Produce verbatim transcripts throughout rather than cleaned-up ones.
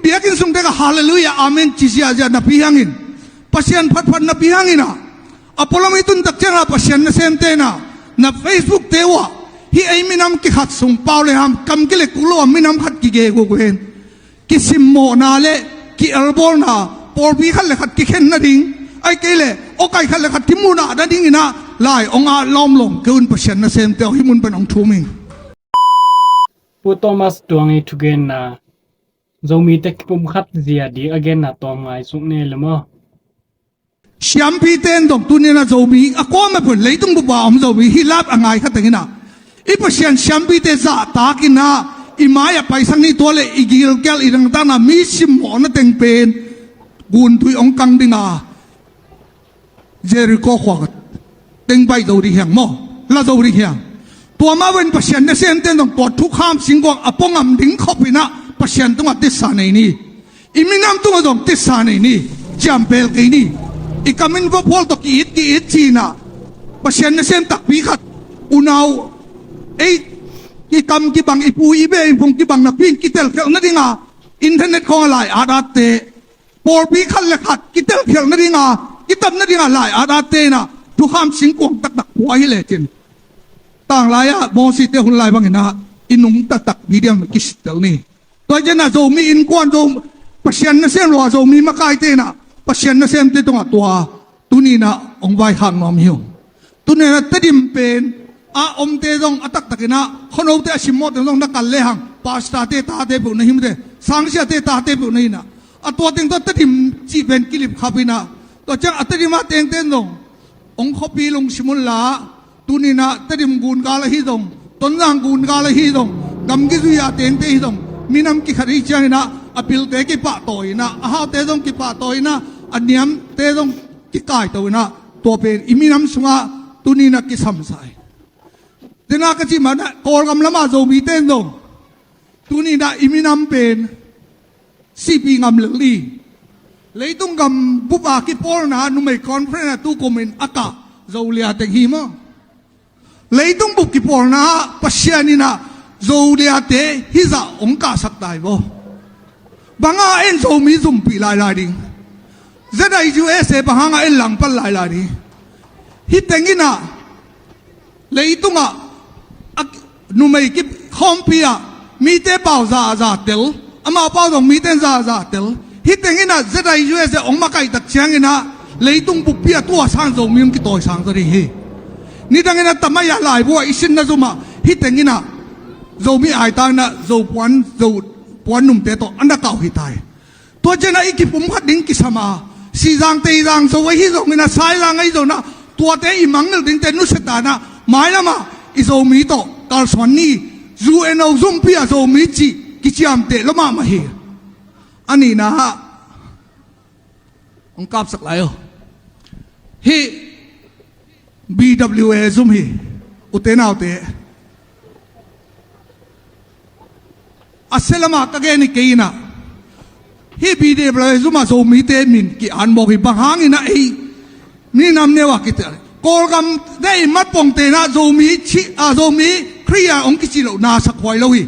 Biakinn sungte ka halleluiah, amen ci ziahziah napi hangin, Pasian phatphat napi hangin ah, a pualam i tuntak ciangah Pasian nasemte na, na Facebook te uh ah, hih ei minam kikhat sung pau le ham kam kilekuk lo a minam khat kigeguk uh hen. Kisimmawhna le ki-elbawlna, pawlpi khat le khat kikhen nading, ahih kei leh awkai khat le khat kimuhna nadingin ah lai hong at lawmlawm kei un. Pasian nasemte aw, hih mun pan hong thum ing. Pu Thomas Tuang ii thugenna, Zomite kipumkhat zia ding a genna tawm ngaisuk ni le maw? Siampite in zong tuni-in ah Zomi a kuamah pun leitung bup a om Zomi hih lap a ngai khat teng in ah, i Pasian siampite zahtak in ah i mai-ah paisak ni. Tua leh i gilkial i dangtakna mi simmawhna teng pen guntui hong kang ding a, Jericho khua teng baih zo ding hiang maw, la zo ding hiang. Tua mah bangin Pasian nasemte in zong tua thukham singkuang a pua ngam ding khop in ah Pasian tungah tisa nei ni. I minam tungah zong tisa nei ni. Ciampel kei ni. I kam in va phual tawh ki-it ki-it ci-in ah, Pasian nasem takpi khat, unau, ei, i kam kibang, i pu i be i phung kibang napi-in kitelkhialh nading a internet khawng ah lai at atte, pawlpi khat le khat kitelkhialh nading a, kitam nading a lai at atte in ah thukham singkuang taktak pua hi lecin, tanglai-ah Mosite hun lai bangin ah i nung taktak medium kisittel ni. Tua ciangin ah Zomi innkuan, Zo, Pasian nasem lo a Zomi makaite in ah Pasian nasemte tungah tua tuni-in ah hong vaikhak nuam hi ung. Tuni-in ah Tedim pen a omte zong a taktakin ah, khuanote a simmawhte zong na kal lehang, pastorte tate peuh na hi mate, sangsiate tate peuh na hi in ah, a tua teng tawh Tedim cih pen kilipkhap in ah, tua ciang a Tedim a tengte in zong hong khuapi lungsim un la, tuni-in ah Tedim gun gal ahi zong, Tonzang gun gal ahi zong, gamgi zui a tengte ahi zong, minam kikhat ahi ciangin ah a pilte kipahtawi in ah, a haute zong kipahtawi in ah, a niamte zong kikaito in ah, tua pen i minam sungah tuni-in ah kisamsa hi. Dena ka cih mah in ah Kawlgam lamah Zomite in zong tuni-in ah i minam pen sipi ngam lel ni. Leitung gam bup a kipawlna numei conference ah tu kumin a kah Zolia teng hi maw? Leitung bup kipawlna ah Pasian in ah Zoliate hih zah hong kahsak ta hi maw? Bang hang a en Zomi zumpih lailai ding? Z I U S A bang hang a en langpal lailai ding? Hih teng in ah leitungah a numei kikhawmpi ah mite pau zaza tel, amau pau zong mite in zaza tel. Hih teng in ah Z I U S A hong makaih tak ciangin ah leitung buppi ah tua sang Zomi hong kitawisang zaw ding hi. Nidangin ah tamai ah laibu ah i sinna zum ah hih teng in ah Zomi aitak in ah Zo puan, Zo puan numte tawh a na kah uh hi ta hi. Tua ciangin ah i kipumkhat ding kisam a, Sihzang Teizang Zo ahi zongin ah, Saizang ahi zongin ah, tuate i mangngilh dingte nusia ta in ah, mailam ah i Zomi tawh kalsuan ni. U N O zumpi ah Zomi cih kiciamteh lua mahmah hi. A nihna ah hong kapsak lai aw. Hih B W A zum hi, ute naute. A sia lamah ka gen hi kei in ah, hih B W A zum ah Zomite min ki-an mawk hi. Bang hangin ah ei minam neu ah kite, Kawlgam te i matpongte in ah Zomi ci, a, Zomi Khrih ah hong kici lohna sakhuai lo hi.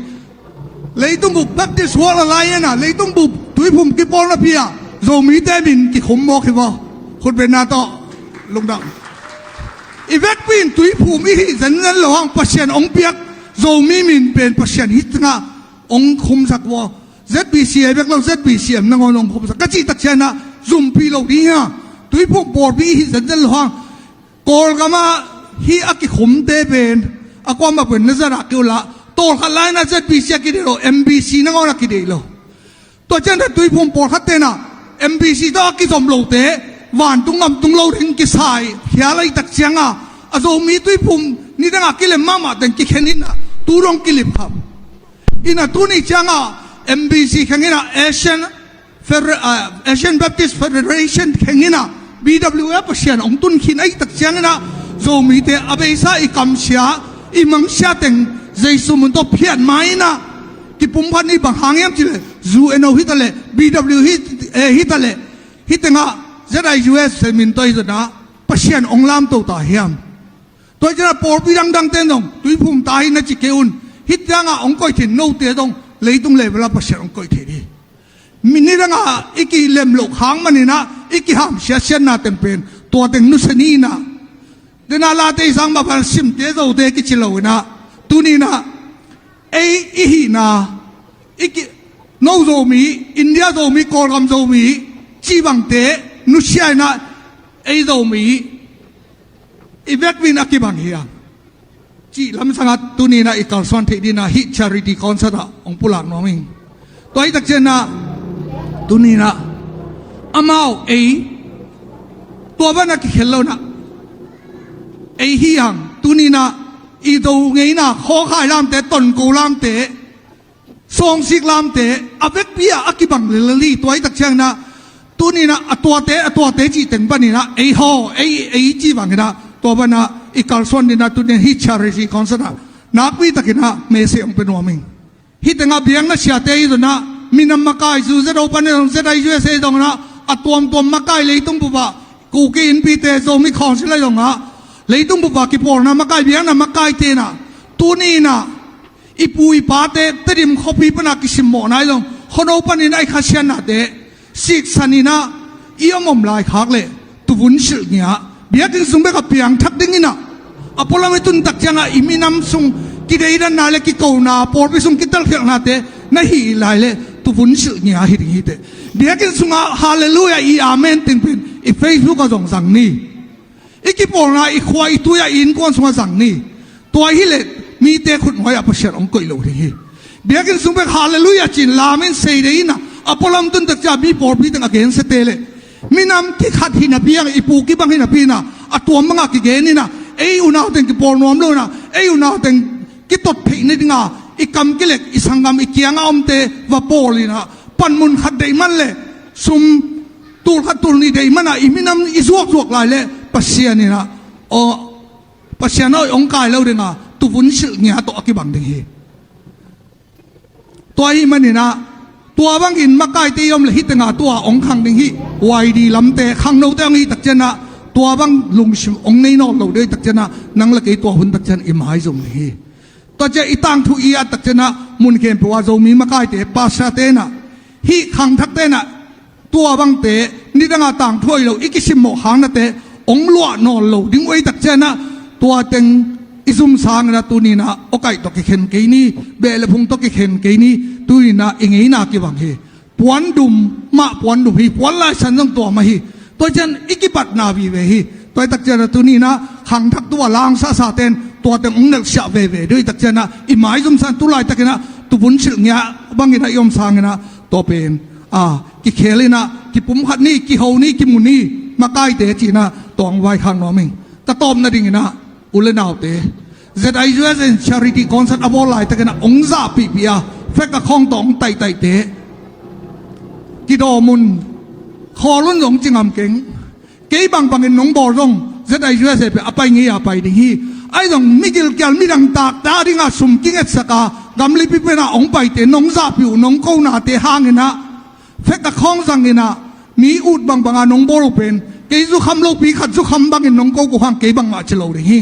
Leitung bup Baptist World Alliance ah, leitung bup Tuiphum kipawlna pi ah Zomite min kikhum mawk hi vaw. Khutbetna tawh lungdam. I vekpi in Tuiphum i hih zenzen lo hang Pasian hong piak Zomi min pen Pasian hih tengah hong khumsak vaw. Z B C A bek lo, Z B C M nangawn hong khumsak ka cih tak ciangin ah zumpi lo ding hi a. Tuiphum pawlpi i hih zenzen lo hang Kawlgam ah hih a kikhumte pen a kuamah pen na zat ah kei uh lah, tawlkhat lai-in ah Z B C a kideih lo, M B C nangawn a kideih lo. Tua ciangin ah Tuiphum pawlkhatte in ah M B C tawh a kizom lote vantung gam tung lo ding kisai hial ahih tak ciangin ah, a Zomi Tuiphum nidang a kilem mahmah teng kikhen in ah tu dong kilip kham. In ah tuni ciangin ah M B C kheng in ah Asian Federa-, ah, Asian Baptist Federation kheng in ah B W A Pasian hong tun khin ahih tak ciangin ah Zomite a beisa i kamsia, i mangsia teng Jesu min tawh phiat ma in ah kipumkhat ni. Bang hang hiam cih leh U N O hi ta leh, B W A hi ta leh, hih tengah Z I U S A min tawh hi zong ah Pasian hong lamto ta hiam? Tua hi ciangin ah pawlpi dangdangte in zong Tuiphum ta hi na ci kei un. Hih tengah hong koih theih note zong leitung level ah Pasian hong koih thei ding. Nidanga i kilem loh khak maninah i kihamsiatsiatna teng pen tua teng nusia ni inah, dena late i sang mah pan simte zote kici lo inah, tuninah ei i hihna, i ki, no Zomi, India Zomi, Kawlgam Zomi cih bangte nusia inah, ei Zomi i vekpi in a kibang hi a cih lamsangah tuninah i kalsuan theih dinah hih charity concert ah hong pulak nuam ing. Tua hi takcianah tuninah amau ei tua banah kikhel lonah ei hi ang. Tuninah i do ngeina khawkhai lamte, tonko lamte, sawngsik lamte a vekpi ah a kibang lel hi. Tua hi takcianah tuninah a tuate a tuate cih teng paninah ei haw ei ei cih banginah tua banah i kalsuan dinah tuninah hih charity concert ah nakpi takinah message hong pia nuam ing. Hih tengah biakna siate hi zonah minam makai zu zedo pan hi zong zedo USA hi zonah a tuamtuam makai leitung bupah Kuki Inpite Zomi Council hi zongah leitung bupah kipawlna makai biakna makai tenah tuninah i pu i pate Tedim khuapi pana kisimmawhna hi zong khuano panin a i khasiannate siksaninah i om om laikhak le tuvun silh ngiah biakinn sung bek a piangthak dinginah a pualam i tuntak ciangah i minam sung kideidanna le kikona pawlpi sung kitelkhialhnate na hih lai le tuvun silh ngiah hi ding hi teh. Biakinn sungah halleluiah i amen tengpen i Facebook ah zong zang ni. I kipawlna i khua i tui-ah i innkuan sungah zang ni. Tua hileh mite khutnuai-ah Pasian hong koih lo ding hi. Biakinn sung bek halleluiah cin lamin seidei inah a pualam tuntak cia mi pawlpi teng a gensiate leh minam kikhat hi napi ang i pu kibang hi napi inah a tuam bangah kigen inah ei unau teng kipawl nuam lo inah ei unau teng kitot theih nadinga i kam kilek i sanggam i kiangah omte va pawl inah panmun khat deih man le sum tul khat tul nih deih manah i minam i zuakzuak lai le Pasian inah aw Pasian aw i hong kai lo dinga tuvun silh ngiah tawh a kibang ding hi. Tua hi maninah tua bangin makaite i om le hih tengah tua hong khang ding hi. YD lamte khangnote hong hih takcianah tua bang lungsim hong nei nawn lo ding hi takcianah nang le kei tua hun takcian i maizum ding hi. Tua ciah i tangthu i at takcianah mun khempeuh ah Zomi makaite pastor tenah hih khangthak tenah tua bangte nidangah tangthu ahi lo i kisimmawh khangnate hong luah nawn lo ding uh ei takcianah tua teng i zum sanginah tuninah awkaih tawh kikhen kei ni. Beh le phung tawh kikhen kei ni. Tuninah i ngeina kibang hi. Puandum mah puandum hi. Puan laisan zong tua mah hi. Tua cian i kipatna vive hi. Tua hi takcianah tuninah khangthak tua langsahsa ten tua teng hong nelhsiah veve ding hi takcianah i maizum san tu laitakinah tuvun silh ngiah banginah i om sanginah tua pen a kikhel inah kipumkhat ni, kiho ni, kimu ni, makaite cinah tua hong vaikhak nuam ing. Ka tawpna dinginah u le naute, ZIUSA in charity concert a bawl laitakinah hong zahpihpih a fek a khawng tawh hong taihtaihte kidawm un, khawl un zong ci ngam keng. Kei bangbangin nong bawl zong ZIUSA pen a pai ngei a pai ding hi. Ahi zong migilkial midang takta dinga sum kingetsak a gamlipi penah hong paite nong zahpih uh nong konate hanginah fek a khawng zanginah mi ut bangbanga nong bawl uh pen kei zukham lopi khat zukham bangin nong ko uh hang kei bangmah ci lo ding hi.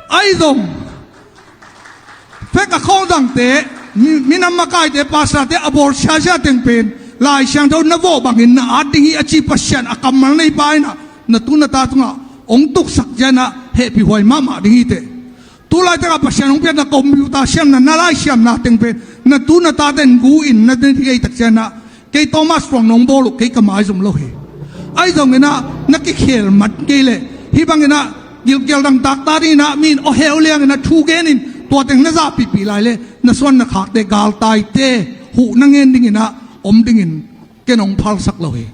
Ahi zong fek a khawng zangte, mi, minam makaite, pastorte a bawl siasia teng pen Lai Siangtho na vawh bangin na at ding hi a ci Pasian a kammal nei pa inah na tu na ta tungah hong tuksak cianah hehpihhuai mahmah ding hi teh. Tu laitakah Pasian hong piakna computer siamna na laisiamna teng pen na tu na taten gu in na ding hi ei tak cianah kei Thomas Khuang nong bawl uh kei ka maizum lo hi. Ahi zonginah na kikhel mat kei leh hih banginah gilkial dang takta dinginah mi in aw heu lianginah thu genin tua teng na zahpihpih lai leh na suan na khakte galtaite huh na ngen dinginah om dingin ken hong phalsak lo hi.